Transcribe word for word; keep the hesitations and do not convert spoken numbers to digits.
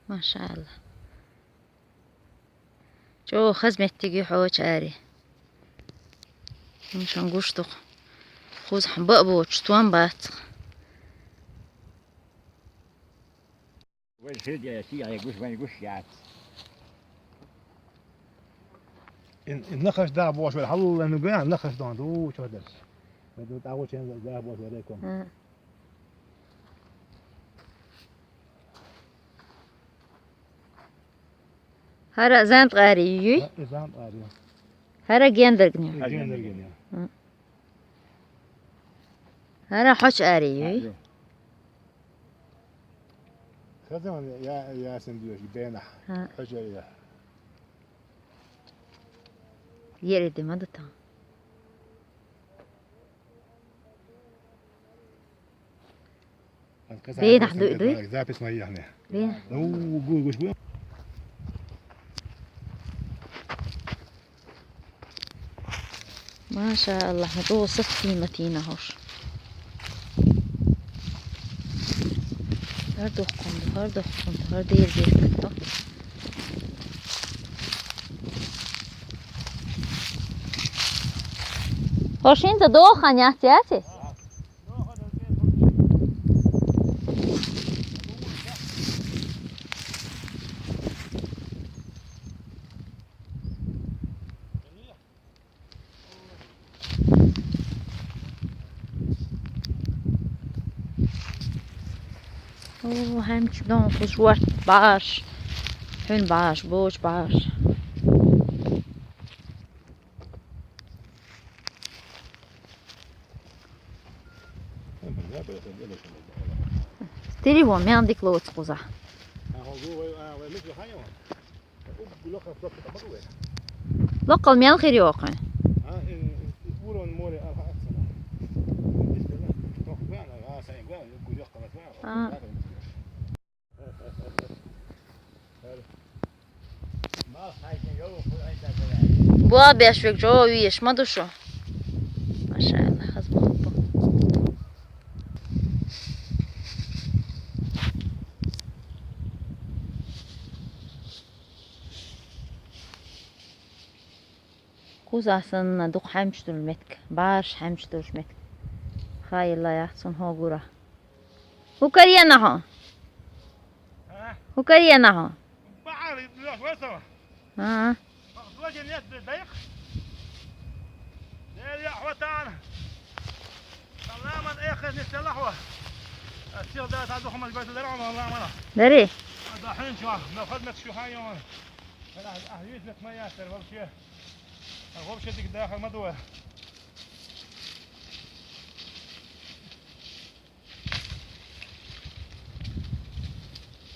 Машалла. ЧӀогӀа хаза меттиг ю хьо чӀари. Шун гуш ду-кх. Кхузахь баа боцуш, том бац-кх. Вай хир де, сий гуш, вай гуш яц. Ин, ин нахаш да бош вай, хьалла ну ган нахаш дан ду чо дерс. Вай ду тагу чен да бош вай ком. М. ХӀара зант къари юй? ХӀара зант къари. ХӀара гендаргни. ХӀара гендаргни. М. ХӀара хьоч ари юй? Хазан я, я сен душ бенах. ХӀа. Хьоч ари. Ери де ма ду тан. Бенах дуй, дуй? Запись моя яхне. Бен. Ну, гу, гу, гу. Машалла, хьо досах тина-тина хьош. ХӀара дохкун ду, хӀара дохкун ду, хӀара дер дер ду. ХӀо шинца дохан яц, яц? О, хӀанч дон кхуш варт баш. Хьун баш, боч баш. Телефон мел дика лоцу кхуза. Локкал мел хир йоккхуьн. А. Боа беш век жо виеш ма ду шу. Машалла, хаза боху. Кхуза санна дукха хьаьмча долу меттиг, баш хьаьмча долуш меттиг. Хайла яц цунна хӀо гура. ХӀу карийна хьо? А? ХӀу карийна хьо? Бахьара, лоьш вай сама. А. Бах, дожа нет, дай. Дер я хьотана. Саламан эхезни селахва. Асил да та духмал байт дарама ламана. Дари? Ада хин чуа, на хадмат шу хайон. Ала, а, юзмет ма ясар вообще. А вообще дик даха ма дуа.